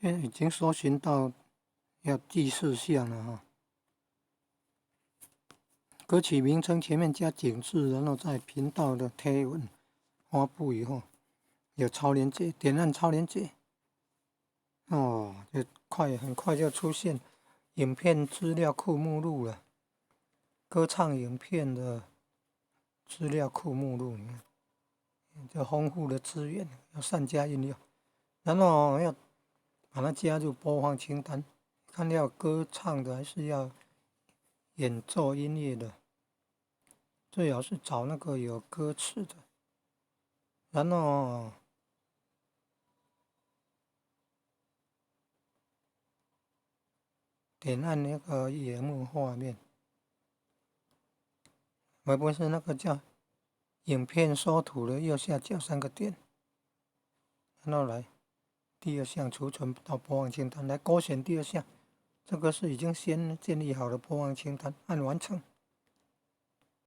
現在已經搜尋到要第四項了哈。歌曲名稱前面加井字，然後在頻道的貼文發布以後，有超連結，點按超連結，哦，就快很快就出現影片資料庫目錄了，歌唱影片的資料庫目錄，你看，這豐富的資源要善加運用，然後要把它加入播放清單，看要歌唱的還是要演奏音樂的，最好是找那個有歌詞的，然後點按那個螢幕畫面，不是那個叫影片縮圖的右下角三個點，然後來第二項儲存到播放清單，來勾選第二項，這個是已經先建立好的播放清單，按完成。